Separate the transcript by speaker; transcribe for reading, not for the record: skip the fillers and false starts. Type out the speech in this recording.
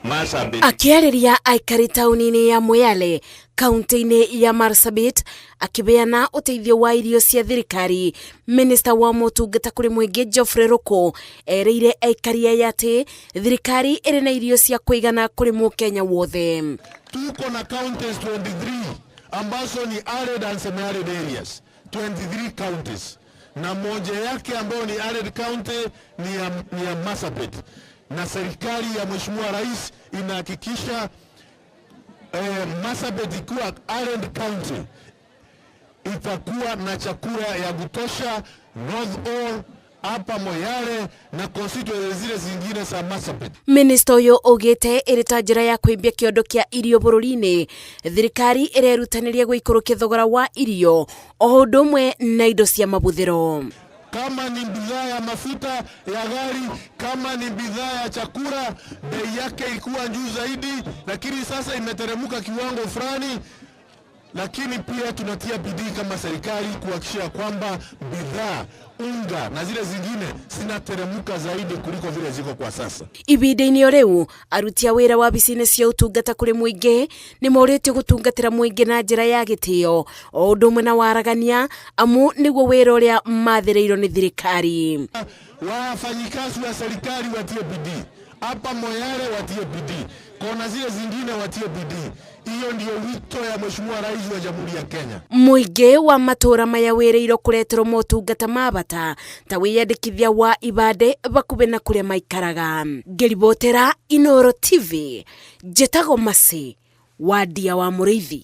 Speaker 1: Marsabit.
Speaker 2: Akĩarĩria aikari taũni-inĩ ya Moyale kaunti-inĩ ya Marsabit akĩbeana ũteithio wa irio cia thirikari, minista wa motungata kũrĩ mũingĩ Geoffrey Ruku erĩire aikari aya atĩ thirikari ĩrĩ na irio cia kũigana kũrĩ mũkenya wothe.
Speaker 3: Tuko na counties 23 ambazo ni arid and semi-arid areas, 23 counties, na moja yake ambayo ni arid county ni ya Marsabit, na serikali ya Mheshimiwa Rais inahakikisha Marsabit ikiwa arid county itakuwa na chakula ya kutosha North Horr, hapa Moyale na constituencies zile zingine za Marsabit.
Speaker 2: Minista ũyũ augĩte ĩrĩ ta njĩra ya kũimbia kĩondo kĩa irio bũrũri-inĩ, thirikari ĩrerutanĩria gũikũrũkia thogora wa irio o ũndũ ũmwe na indo cia mabuthĩro.
Speaker 3: Kama ni bidhaa ya mafuta ya gari, kama ni bidhaa ya chakula, bei yake ilikuwa juu zaidi, lakini sasa imeteremka kiwango fulani. Lakini pia tunatia bidii kama serikali kuhakikisha kwamba bidhaa, unga na zile zingine zinateremka zaidi kuliko vile ziko kwa sasa.
Speaker 2: Ibinda-inĩ o rĩu, aruti a wĩra wabici-inĩ cia ũtungata kũrĩ mũingĩ nĩ morĩtio gũtungatĩra mũingĩ na njĩra ya gĩtĩo o ũndũ ũmwe na waragania, amu nĩguo wĩra ũrĩa mathĩrĩirwo nĩ thirikari.
Speaker 3: Wafanyikazi wa serikali watie bidii hapa Moyale, watie bidii kona zile zingine, watie bidii. Hiyo ndio wito ya Mheshimiwa Rais wa Jamhuri ya Kenya.
Speaker 2: Mũingĩ wa matũũra maya wĩrĩirwo kũreterwo motungata ma bata ta wĩyandĩkithia wa ibandĩ bakuhĩ na kũrĩa maikaraga. Ngĩribotera Inooro TV, njĩtagwo Mercy Wandia wa Mũrĩithi.